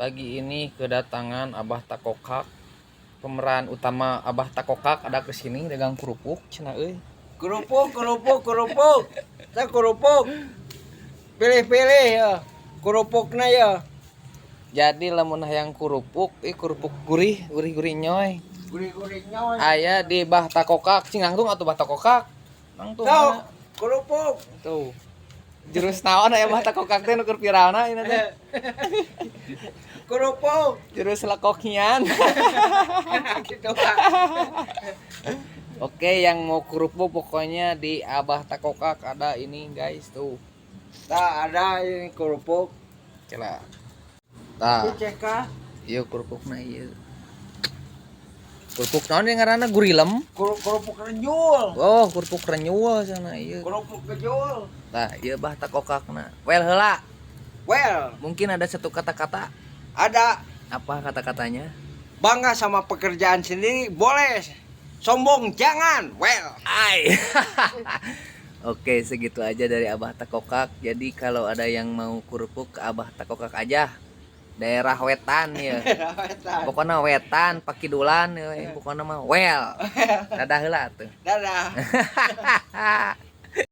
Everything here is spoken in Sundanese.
Pagi ini kedatangan Abah Takokak. Pemeran utama Abah Takokak ada kesini dagang kerupuk cenah euy. Kerupuk, kerupuk, kerupuk. Saya kerupuk. Pilih-pilih ya. Kerupuknya ya. Jadi lamun hayang kerupuk, ih, kerupuk gurih, gurih-gurih nyoy. Gurih-gurihnya. Aya di Bah Takokak, cing nangtung atuh Bah Takokak. Nangtung. Tuh, Mana? Kerupuk. Tuh. Jurus naon aya Bah Takokak teh nu keur viralna ini teh? Kerupuk. Jurus lekokian. Gitu, Pak. Oke, yang mau kerupuk pokoknya di Abah Takokak ada ini, guys, tuh. Nah, ada ini kerupuk. Cela. Tah, Ini CK. Ieu kerupukna ieu. Kerupuk naon yang ngaranna, gurilem? Kerupuk renyul. Oh, kerupuk renyul sana ieu. Kerupuk kejul. Tah, ieu Bah Takokakna. Well heula. Well, Mungkin ada satu kata-kata. Ada. Apa kata-katanya? Bangga sama pekerjaan sendiri boleh. Sombong jangan. Well. Ai. Oke, segitu aja dari Abah Takokak. Jadi kalau ada yang mau kerupuk, ke Abah Takokak aja. Daerah Wetan ya. Pokoknya Wetan, Pakidulan ya, pokoknya mah well. Dadah heula tuh. Dadah.